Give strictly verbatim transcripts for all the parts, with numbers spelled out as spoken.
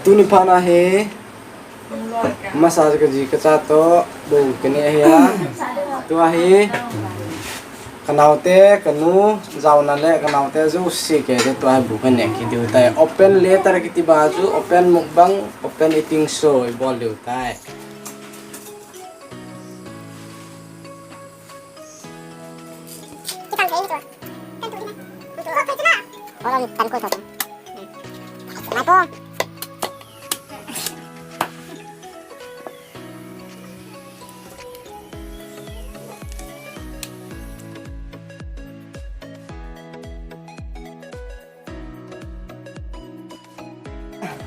Tuni phat na hi massage kaji kacha toh bou kaneh ahi a. Tua hi kanaote, kanu, jaona le kanaote jouse kei tua hi bou kaneh kit diu tai. Open letter kiti bang chu open mukbang, open eating show ibol diu tai.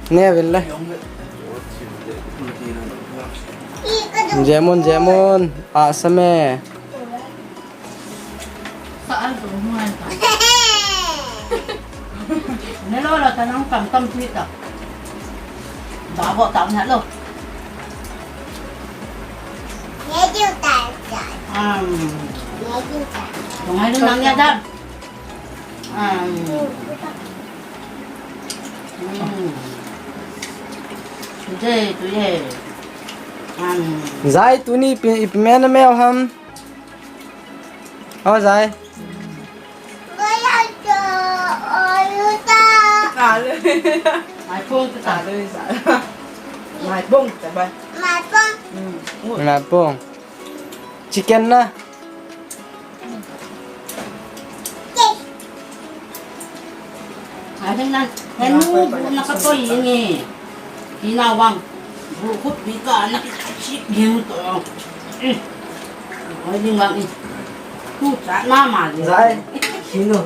Ne vil le. Jemun, jemun, a same. Ne lo lo ta nang kam kam tui ta. Ba bo ta na lo. Ne ju ta ta. Um. Ne ju ta. Tung ai nang ya da. Um. Zai, tuni ipi, ipi mena meo ham? Ho Zai. Mai pong ta. Mai pong ta bai. Mai pong. Chicken na. Ading nan, henu bu na ka toh ini. Ina wang. Bu khut bi ka na ki chi ging to. Oi ding wang i. Tu cha na ma ni. Zai. Sino.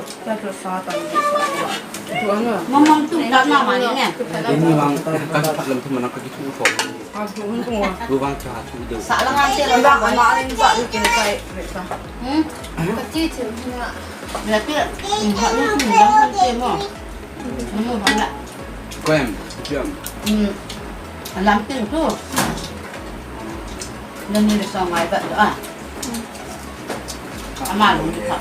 Mamang tu cha na ma ni ne. Ini wang ka ki lam tu mana ka ki tu ko. Sa lang ang tira. Ba, ano, ano yung ba, yung kinakay, wait lang. Hmm? Kati, tira. Kwen, jam. Hmm. Alam tin tu. Nani sa mai ba, ah. Ama lo ni pa.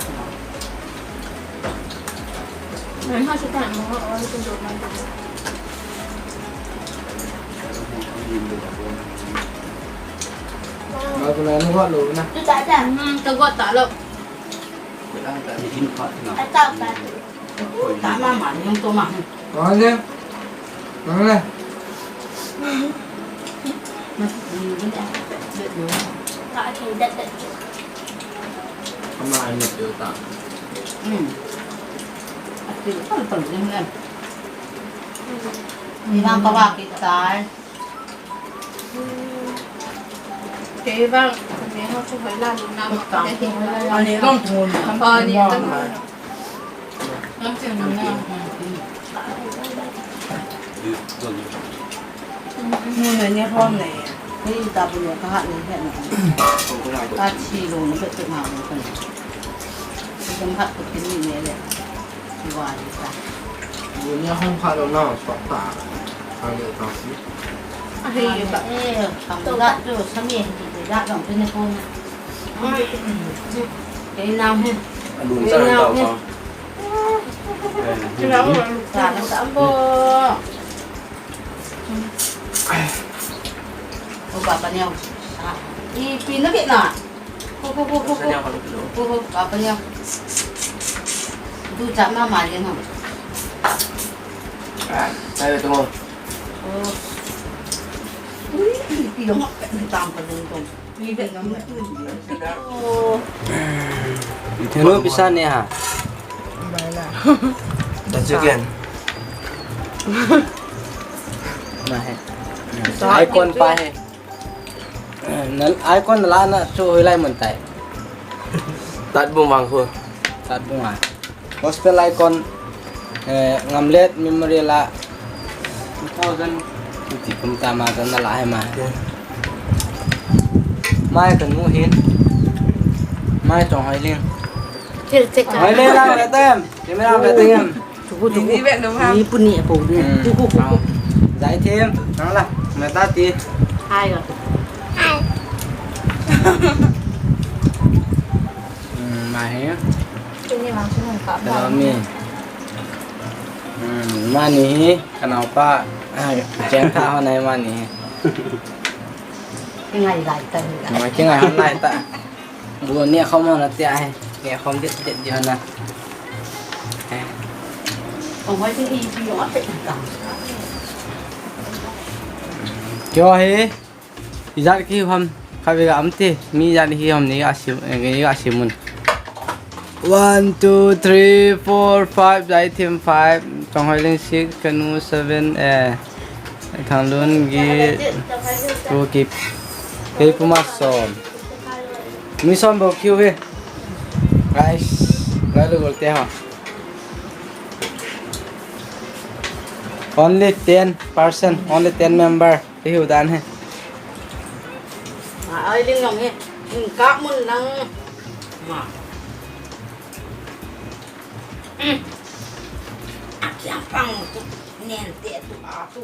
Ba ko na, ano ba lo na? Tu ta ta. Hmm, ta go ta lo. Ni kin pa na. Ta ta. Ta ma ma ni to ma. Ba le. Ba le. Ama ni to ta. Hmm. Ati pal pal ni na. Ni bang ka ba ki tai. Kei vang, kei vang chu hoi la lu na ma ka he. Ani long thun. Ani long. Long thun na. Mun ne ne hom ne. Hei ta bu ne ka ha ne he na. Ka chi lo ne ka tu na lo ka ne. Ka hat ko tin ni ne le. Wa ni ta. Bu ne hom kha lo na, sok ta. Ka le ta si. Ahi ba. Eh, kam da tu, sami, da dong tu ne ko. Kei nang hu. Alung sa tau sa. Sa na sa ambo. Ko pa pa niau. Ipi na ke na. Ko, ko, ko, ko, ko. Ko, ko, pa pa niau. Du cha ma ma ni no. Sai tu mo. Oh. Ui, ipi yo ma ka ni tam pa dong dong. Hello, bisa ne ha. That's again. Na he. Icon pa he. Na icon la na chu hoilai mun tai. Tat bung bang khu. Tat bung a. Gospel icon, eh, Ngamlet Memorial a two thousand twenty kum tama tan nala he ma. Mai kanu hin. Mai chong hoi ling. Thil check. Hoi le lang le tem. Camera ve tem. Tuku, tuku. Ni vek dong ha. Ni puni apo ni. Hmm. Tuku, tuku. Zai them. Nang la. Meta ti. Hai ga. Hai. Hmm, mai he. Tuni mang sung ka. Hello, mi. Hmm, mani hi, kanaopa, ah, cheng tha ho nai mani hi. Kingai lai ta hi. Ma kingai hon lai ta. Bu ne khom hon atia hi. Ne khom det det di hon na. Eh. Ong hoi ti i pi ong a pe ta. Kyo hi. Ijat ki ham, khatvei ga am te, mi ijat hi ham ni ga sim, eh, ni ga sim un. One, two, three, four, five, jai thim five, Chonghoi Ling six, Kanu seven, eh, Thanglun gi two kip. Kei puma som. Mi som bou kiu he. Guys, guys, lu gol te ha. Only ten person, only ten member. Ihiu dan he. Ma, ai ling long he. Ing ka mun lang. Ma. Hmm. Akiang pang tu. Nen te tu a tu.